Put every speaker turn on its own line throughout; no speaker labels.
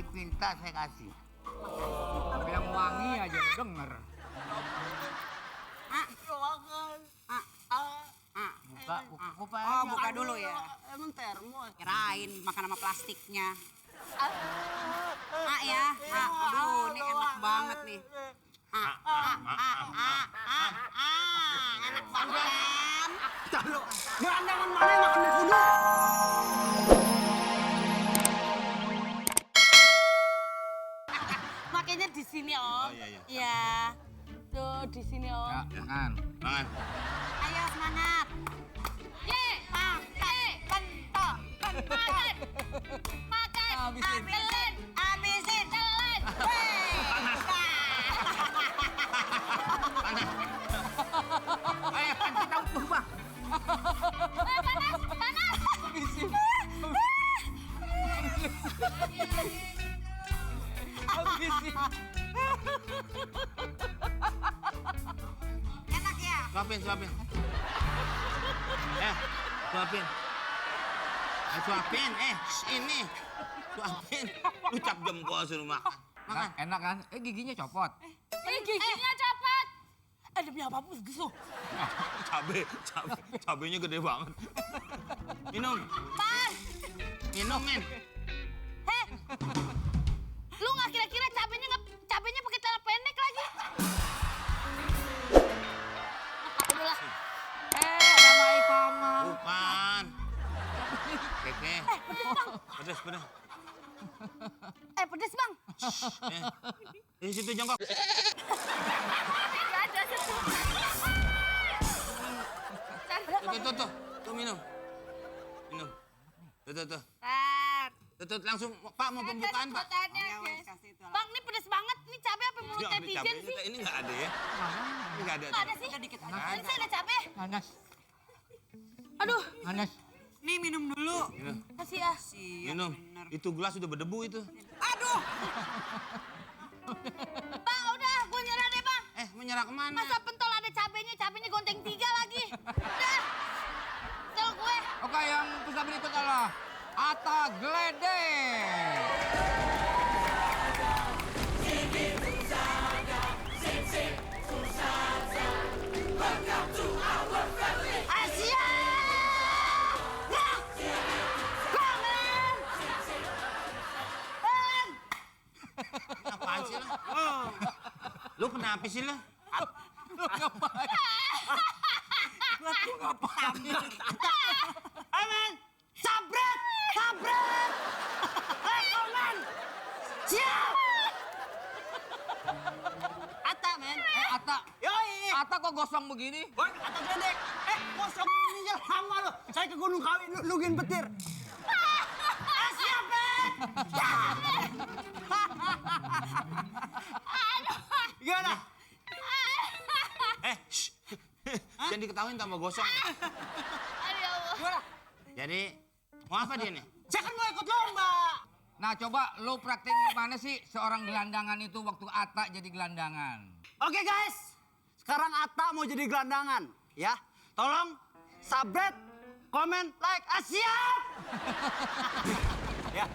dipinta saya kasih.
Yang wangi aja denger.
Buka
Oh,
aja.
buka dulu ya.
Emang termos.
Kirain makan sama plastiknya. Ya. Aduh, ini enak banget nih. Enak banget kan?
Tahu, gelandangan mana yang makan kudu?
Makanya di sini, Om.
Oh, iya.
Iya. Tuh, di sini, Om.
Ya, makan.
Mangan.
Ayo semangat.
Makan. Makan.
Habisin.
Habisin.
Ayo, kan kita ubah.
Panas.
Habisin. Habisin.
Enak ya?
Suapin. Suapin. Ini. Suapin. Lu cap jempol suruh makan. Makan.
Enak kan? Giginya copot.
Ini giginya copot. Demi apapun gitu.
Cabenya gede banget. Minum.
Pan.
Minum, men.
Lu nggak kira-kira cabenya pakai celana pendek lagi? Udahlah.
Sama Ikama.
Bukan. Keke.
Pedes, Bang.
Pedes.
Pedes, Bang.
Di situ jongkok.
Nggak ada situ.
Tuh. Tuh minum. Tuh.
Tar.
Tuh, langsung. Pak, mau pembukaan, Pak.
Ya, wes, kasih itu.
Bang, ini pedes banget. Ini cabai apa mau
Ya,
netizen
cabenya
sih?
ini nggak ada ya. Ini nggak ada.
Nggak ada sih.
Dikit aja.
Ini saya ada cabai.
Panas.
Aduh,
Panas.
Nih minum dulu.
Minum.
kasih ya.
Minum. Itu gelas udah berdebu itu.
Aduh.
Bang, udah, gue nyerah deh, Bang.
Menyerah kemana?
Masa pentol ada cabenya gonteng 3 lagi. Udah. Sel gue.
Oke, yang bisa berikut adalah Atta Gledek.
Asia!
Apaan sih lo? Lu kenapa sih lo?
Lu ngapain?
Amen. Sabret. Rekomen. Siap.
Ata, men.
Atta.
Yoi.
Atta kok gosong begini?
Woi, Atta Gledek. Kosong ini aja lama lo. Saya ke Gunung Kawi nugin petir. Siap, Ben. Gimana?
Jangan diketawain tambah gosong.
Aduh, Allah.
Gimana?
Jadi, mau apa dia nih?
Saya kan mau ikut lomba.
Nah, coba lu praktekin gimana sih seorang gelandangan itu waktu Atta jadi gelandangan?
Oke guys, sekarang Atta mau jadi gelandangan, ya. Tolong subscribe, komen, like, siap. Ya,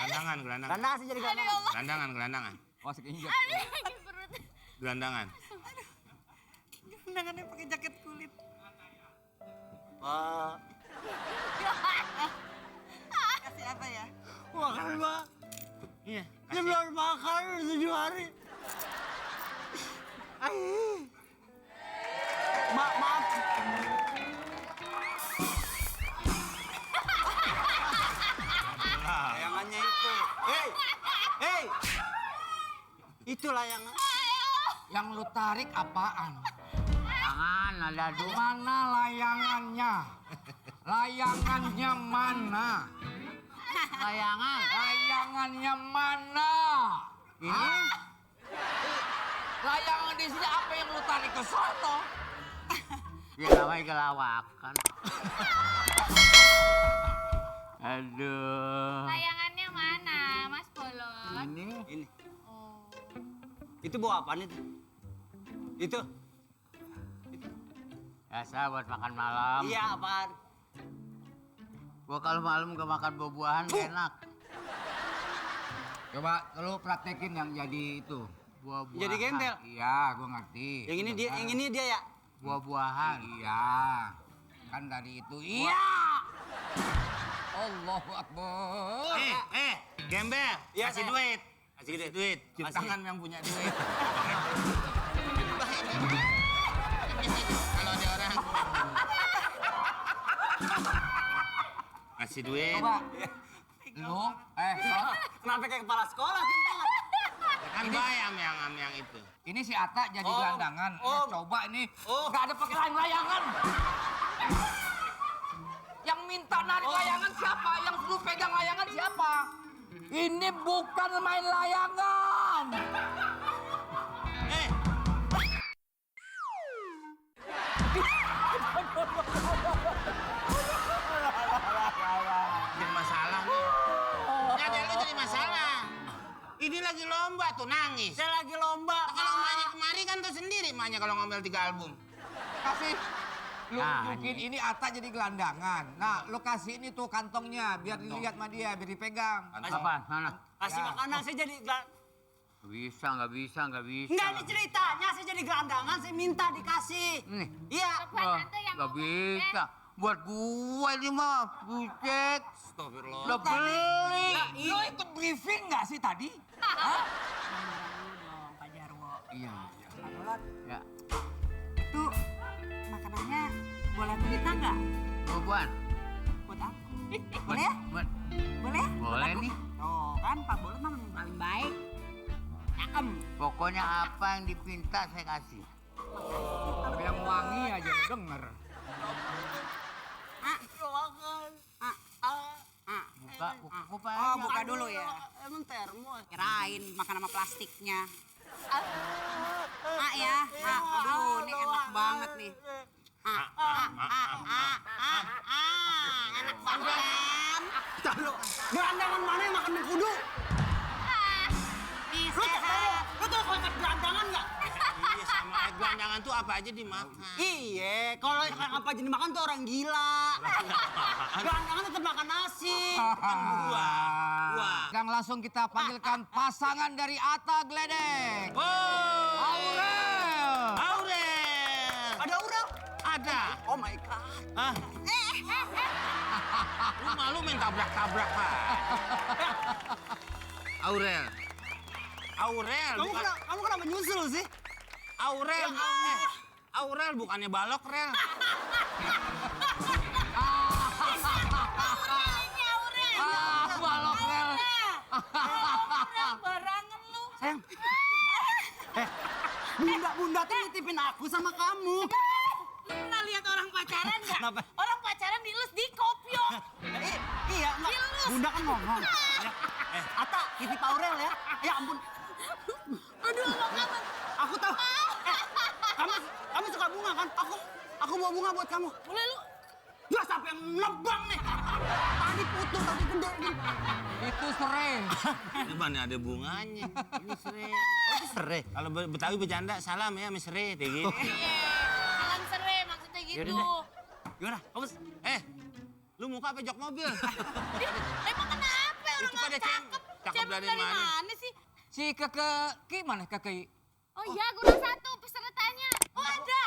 Gelandangan.
gelandangan sih jadi gelandangan.
Gelandangan.
Oh, sekeinjak.
Aduh, perut.
Gelandangan.
Undangannya pakai jaket kulit.
Wah,
Kasih apa ya?
makan Mbak.
Iya.
Dia belum makan udah 7 hari. Maaf. Layangannya itu. Hei. Itu layangan.
Yang lu tarik apaan?
Jangan ada dua.
Mana layangannya? Layangannya mana?
Layangan.
Layangannya mana?
Ini
Layangan di sini apa yang lu tarik ke sono?
ya namanya kelawakan. Aduh.
Layangannya mana, Mas Bolot?
Ini.
Oh.
Itu bawa apaan itu? Itu. Biasa buat makan malam. Iya, apaan?
Gua kalau malam gak makan buah-buahan gak enak.
Coba lu praktekin yang jadi itu.
Buah-buahan.
Jadi gembel.
Iya, gua ngerti.
Yang ini dia ya.
Buah-buahan.
Iya. Kan tadi itu. Iya. Allahu Akbar.
Gembel,
Iya,
kasih
saya.
duit. Kasih duit. Cium
Kasih.
tangan yang punya duit. Kalau ada orang. Kasih duit.
Coba. Lu,
Kenapa kayak kepala sekolah cinta?
Kan bayam yang itu.
ini si Ata jadi
Om,
gelandangan.
Om.
Coba ini.
Om.
Nggak ada pakai layangan. Yang minta narik layangan siapa? Yang suruh pegang layangan siapa? Ini bukan main layangan.
Eh, jadi masalah nih. Jadi lu jadi masalah. Ini lagi lomba tuh nangis.
Saya lagi lomba.
Kalau emaknya kemari kan tuh sendiri emaknya kalau ngomel 3 album.
Kasih. Lu
Nah,
mungkin ini Ata jadi gelandangan. Nah, lu kasih ini tuh kantongnya biar dilihat sama dia, biar dipegang.
Apaan? Mana?
Kasih
Ya.
makanan saya jadi
Bisa, nggak bisa.
Enggak, ini ceritanya saya jadi gelandangan, saya minta dikasih.
Nih.
Iya.
Wah, nggak bisa. Buat gua ini mah, bucek.
Astagfirullah.
Udah beli.
Lu ikut briefing nggak sih tadi? Hah?
dong, Pak Jarwo.
Iya. Ya.
Itu makanannya boleh minta nggak?
Buah-buahan.
Buat aku. Boleh ya?
Buat-
Boleh?
Boleh nih.
Oh, kan Pak Bolet mah paling baik. Cakep.
Pokoknya apa yang dipinta saya kasih.
Yang wangi aja lu denger.
Buka
Oh,
aja.
buka dulu ya.
Emang termos.
Kirain makan sama plastiknya. Ya. Aduh, ini enak banget nih. Enak banget.
Tahu, gelandangan mana yang makan kudu?
Nih,
Lu
sehat.
tau kalau gelandangan nggak?
Iya sama gelandangan tuh apa aja dimakan.
Iya, kalau yang apa aja dimakan tuh orang gila. Gelandangan tetap makan nasi.
Buah.
Yang langsung kita panggilkan pasangan dari Ata Gledek.
Oh,
Aurel.
Aurel.
Ada orang?
Ada.
Oh my god.
Hah? Lu malu main tabrak-tabrak, Pak. Aurel. Aurel.
Kamu kenapa nyusul sih?
Aurel. Aurel bukannya balok, Rel.
Balok Rel.
Barangan lu.
Sayang. Bunda tuh nitipin aku sama kamu.
Lu pernah lihat orang pacaran nggak?
Kenapa?
Orang pacaran dielus di kopiok.
Iya, enggak. Bunda kan ngomong. Ata, titip Aurel ya. Ya ampun.
Aduh, lo kangen.
Aku tahu. Kamu suka bunga kan? Aku bawa bunga buat kamu.
Boleh lu?
Gak sampai yang nebang nih. Tadi putus, tadi gede nih.
Itu serai.
Ini mana ada bunganya. Ini serai.
Oh, itu serai.
Kalau Betawi bercanda, salam ya sama serai. Kayak gini.
Salam serai maksudnya gitu.
Yaudah deh. Gimana? Kamu
Lu muka apa jok mobil?
Emang kenapa orang
Itu pada
nggak cakep?
cakep dari mana?
mana sih?
Si Ki mana Keke?
Oh iya, kurang satu pesertanya.
Oh ada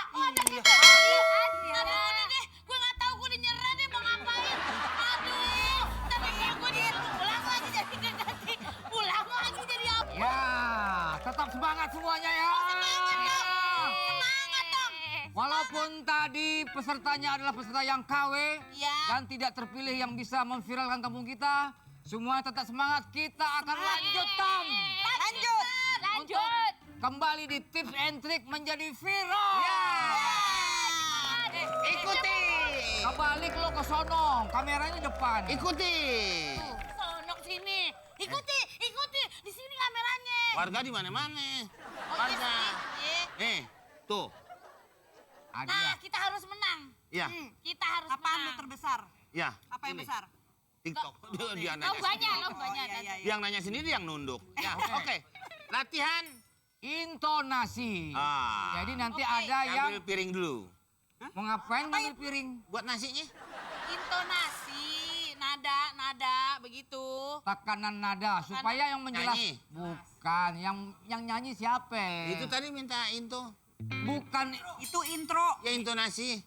gitu. Aduh, udah deh. Gue nggak tahu, gue udah nyerah deh mau ngapain. Aduh, tapi kayak gue pulang lagi jadi ganti. Pulang lagi jadi apa?
Ya, tetap semangat semuanya ya.
Semangat dong.
Walaupun tadi pesertanya adalah peserta yang KW
Iya.
dan tidak terpilih yang bisa memviralkan kampung kita, semua tetap semangat. Kita akan lanjutkan.
Lanjut.
Lanjut.
Kembali di tips and trick menjadi viral.
Ikuti.
Kebalik lo ke sono, kameranya depan.
Ikuti.
Sonok sini. Ikuti. Di sini kameranya.
Warga di mana-mana.
Oh,
Warga.
iya.
Tuh.
Ada.
Nah, kita harus menang.
Iya.
Kita harus Apaan menang. Lu terbesar?
Ya.
Apa yang
ini.
besar?
TikTok. Dia nanya.
Lo banyak, lo banyak.
iya.
Yang nanya sendiri yang nunduk. Ya, oke. Latihan.
Intonasi. Jadi nanti
Oke,
ada yang
Ambil piring dulu.
mau ngapain ngambil piring?
Buat nasinya.
Intonasi. nada begitu.
Tekanan nada supaya yang menjelas.
Nyanyi.
Bukan, yang nyanyi siapa?
Itu tadi mintain tuh.
Bukan, itu intro.
Ya intonasi.